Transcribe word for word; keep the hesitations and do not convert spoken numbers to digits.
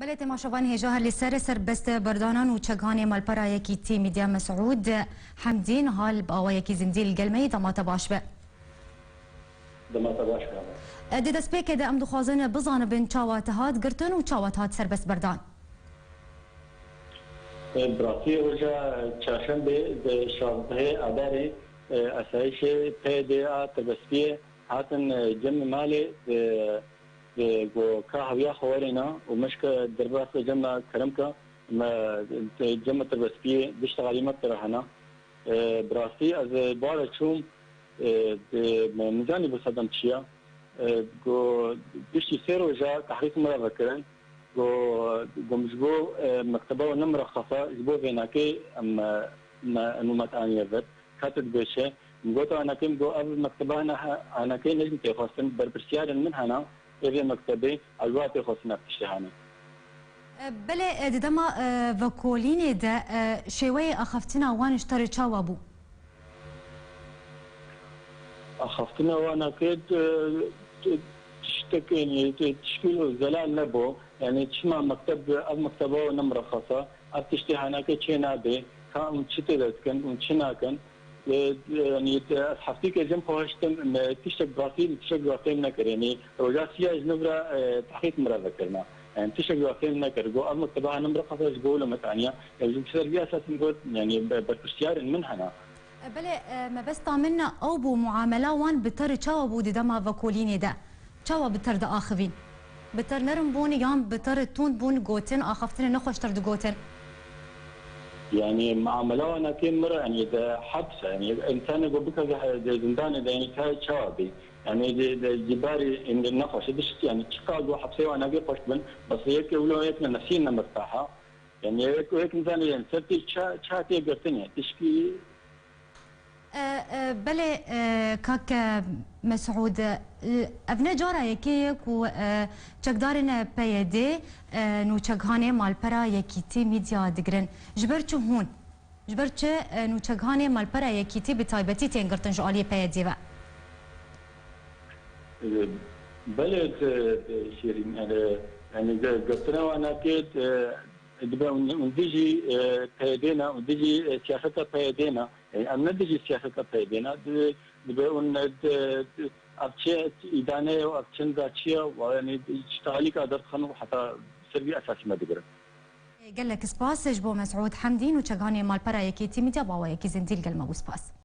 Belê, temaşevan hêja her li ser serbest berdana nûçeghanê malpera Yekîtî Medya Mesûd Hemdî niha li bi awayekî zindî li gel me yî. Dema te baş be. Dema te baş be. E, di destpêkê de em dixwazin bizanibin çawa te hat girtin û çawa te hat serbest berdan. E, bi rastî roja çarşembê di şazdehê Adarê, e, asayişê P Y D a Tirbespiyê hatin, e, cem malê, e, e, ku ka hewiya xwe werêna û mişk derbas cem kerem ke me, e, cem Tirbespiyê dişt xalî me tira hena. E, bi rastî ez, e, bare çûm, e, e, me nizanî bo sedem çi ya. E, go giştî sê roja tehrîk me re vekirin. Go, go min ji bo, e, mekteba we ne mirexasa, ji bo vênakê em, e, me nûmet aniye vir. Ka tu dibê çi? Min got anakê, min got ev mekteba ne, anakê ne ji min tê xwestin, berpirsiyarên min hena, ê vê mektebê, ez wa tê xwestin ev tiştê hene. E, belê, e, di dema, e, vekolînê de, e, şêweyê axaftina wan ji te re çawa bû? Axaftina wan nake, e, t-, tiştek, yanî, t-, tişkîl û zelal nebû. Yanî çima mekteb, ev mekteba ne mirexasa, ev tiştê henake çê nabe, ka em çi tê de dikin û çi nakin. E, e, yanî, e, ez heftîkê cem xwe hiştim, me tiştek bi rastî, tiştek bi rastî min nekir. Yanî, roja siya ji min re, e, tehrîk min re vekirina. Yanî, tiştek bi rastî min nekir. Got, ev mekteba ne mirexasa ji bo wilo me taniya. Yanî, ji ser vî esasî min got, yanî, be-, berpirsiyarên min hena. E, belê, e, mebesta min ew bû, muamela wan bi te re çawa bû di dema vekolînê de? Çawa bi te re diaxivîn? Bi te re nerm bûn yan bi te re tund bûn, gotin, axaftinê nexweştir digotin? Yanî, muamela wan nake min re, yanî, di heps, yanî, însanê ku bikeve he-, di zindanê de, yanî, ka çawa bî? Yanî, di, di cîbarî, yanî, nexweş e, dişt, yanî, çiqas ku hepsê wan nake xweş bin, bes yek wilo yek ne nesîn ne mirtaha. Yanî, yek, yek nizanî, yanî, ser tê ça, ça tê girtin, yanî, tişkî E, e, belê, e, kak, e, Mesûd, e, ev ne cara yekê ye ku, e, çekdarên P Y D, e, nûçeghanê malpera Yekîtî Medya digirin. Ji ber çi hûn? Ji ber çi, e, nûçeghanê malpera Yekîtî bi taybetî tên girtin ji aliyê P Y D ve? E, belê, e, Şêrîn, yani, yani, ge-, girtina wan nake, e, dibe hûn, hûn dijî, e, P Y D ne, hûn dijî, e, siyaseta P Y D ne. E, em ne dijî siyaseta P Y D ne, di-, dibe hûn, e, di-, di-, ev çi îdane ye û ev çinda çi ye, wa, yani, ji talîka derdixin û heta ser vî esasî me digirin. Gelek spas ji bo Mesûd Hemdî, nûçeghanê malpera Yekîtî Medya, bi awayekî zindî li gel me bû. Spas.